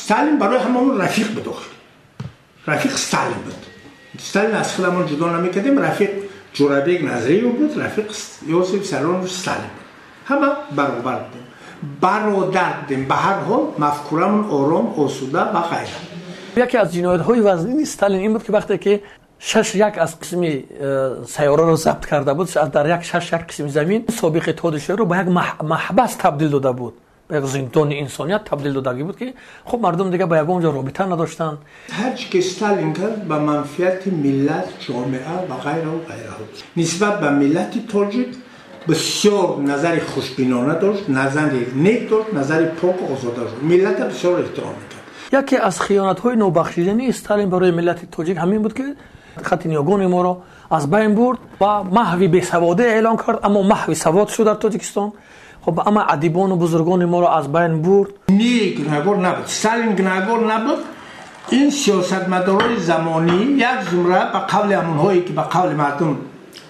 Сталин барои ҳамаамон рафиқ буд, охир рафиқ Сталин буд. Сталин аз худамон ҷудо намекардем. Рафиқ Ҷурабек Назриев буд, рафиқ Иосиф Виссарионович Сталин буд. Ҳама баробар будем, бародар будем. Ба ҳар ҳол мафкурамон ором, осуда ва ғайра. Яке аз ҷиноятҳои вазнини Сталин ин буд, ки вақте ки 6,1 аз қисми сайёраро забт карда буд, дар як 6,1 қисми замин собиқ Иттиҳоди Шӯравиро ба як маҳбас табдил дода буд, ба як зиндони инсоният табдил додагӣ буд, ки хуб мардум дига ба ягон ҷо робита надоштанд. Ҳар чи ки Сталин кард, ба манфиати миллат, ҷомеа ва ғайраву ғайраҳо. Нисбат ба миллати тоҷик бисёр назари хушбинона дошт, назари нек дошт, назари поку озода дошт. Миллата бисёр эҳтиром мекард. Яке аз хиёнатҳои нобахшидании Сталин барои миллати тоҷик ҳамин буд, ки хати ниёгони моро аз байн бурд ва маҳви бесаводӣ эълон кард, аммо маҳви савод шуд дар Тоҷикистон. Хуб, аммо адибону бузургони моро аз байн бурд. Не, гунаҳгор набуд Сталин, гунаҳгор набуд. Ин сиёсатмадорои замонӣ, як зумра, ба қавли ҳамонҳое ки ба қавли мардум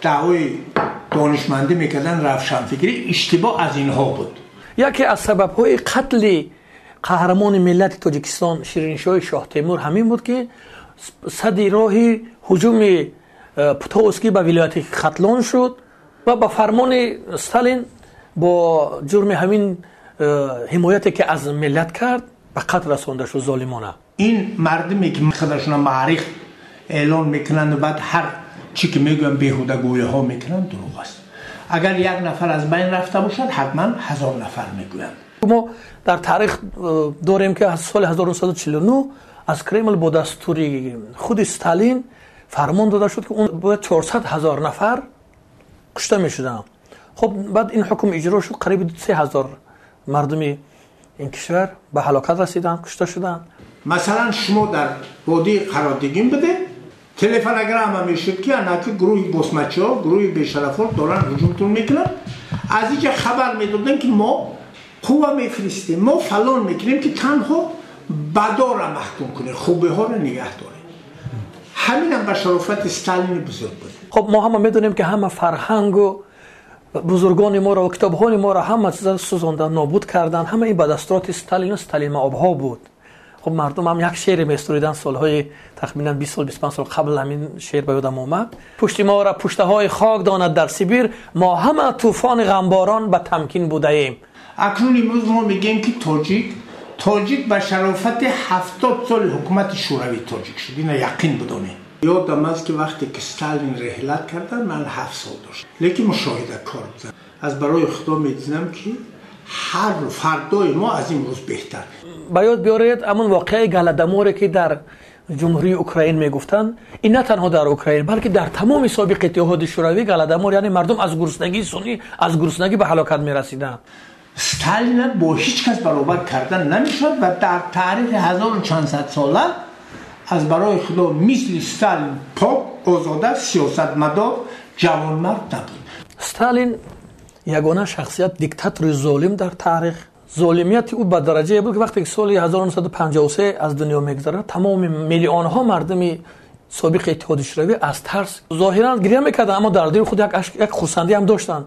даъвои донишмандӣ мекарданд, равшанфикрӣ, иштибоҳ аз инҳо буд. Яке аз сабабҳои қатли қаҳрамони миллати Тоҷикистон Шириншоҳи Шоҳтемур ҳамин буд, ки сади роҳи ҳуҷуми Путовский ба вилояти Хатлон шуд ва ба фармони Сталин бо ҷурми ҳамин ҳимояте ки аз миллат кард, ба қатл расонда шуд золимона. Ин мардуме ки худашона маъриф эълон мекунанд, баъд ҳар чӣ ки мегӯянд, беҳудагӯиҳо мекунанд, дурӯғ аст. Агар як нафар аз байн рафта бошад, ҳатман 1000 нафар мегӯянд. Мо дар таърих дорем, ки аз соли 1949 аз Кремл бо дастури худи Сталин фармон дода шуд, ки он бояд 400 ҳазор нафар кушта мешуданд. Хуб, баъд ин ҳукм иҷро шуд, қариби 3000 мардуми ин кишвар ба ҳалокат расиданд, кушта шуданд. Масалан, шумо дар водии Қаротегин будед, телефонограмма мешуд, ки анаки гурӯҳи босмачиҳо, гурӯҳи бешарафҳо доранд ҳуҷумтон мекунанд. Аз инҷа хабар медодем, ки мо қувва мефиристем, мо фалон мекунем, ки танҳо бадора маҳкум кунем, хубиҳоро нигаҳ дорем. Ҳаминам ба шарофати Сталини бузург буд. Хуб, мо ҳама медонем, ки ҳама фарҳангу бузургони моро ва китобҳои моро, ҳама чиза сӯзондан, нобуд карданд. Ҳама ин ба дастуроти Сталину сталинмаобҳо буд. Хуб, мардум ҳам як шеъре месуриданд солҳои тахминан 20 сол, 25 сол қабл. Ҳамин шеър ба ёдам омад: пушти моро пуштаҳои хок донад дар Сибир, мо ҳама тӯфони ғамборон ба тамкин будаем. Акнун имрӯз мо мегӯем, ки тоҷик ба шарофати 70 соли ҳукумати Шӯравӣ тоҷик шуд. Ина яқин бидонед. Ёдам аст, ки вақте ки Сталин реҳлат кардан, ман 7 сол доштам, лекин мушоҳидакор будам. Аз барои Худо мединам, ки ҳар фардои мо аз имрӯз беҳтар. Ба ёд биёред ҳамон воқеаи Галадаморе, ки дар Ҷумҳурии Украин мегуфтанд. Ин на танҳо дар Украин, балки дар тамоми собиқ Иттиҳоди Шӯравӣ Галадамор, яъне мардум аз гуруснагии сунъӣ, аз гуруснагӣ ба ҳалокат мерасиданд. Сталина бо ҳеҷ кас баробар кардан намешавад ва дар таърихи ҳазору чандсад сола, аз барои Худо, мисли Сталин пок, озода, сиёсатмадор, ҷавонмард набуд. Сталин ягона шахсият, диктатори золим дар таърих. Золимияти ӯ ба дараҷае буд, ки вақте ки соли 1953 аз дунё мегузарад, тамоми миллионҳо мардуми собиқи Иттиҳоди Шӯравӣ аз тарс зоҳиран гиря мекарданд, аммо дар дили худ як хурсандӣ ҳам доштанд.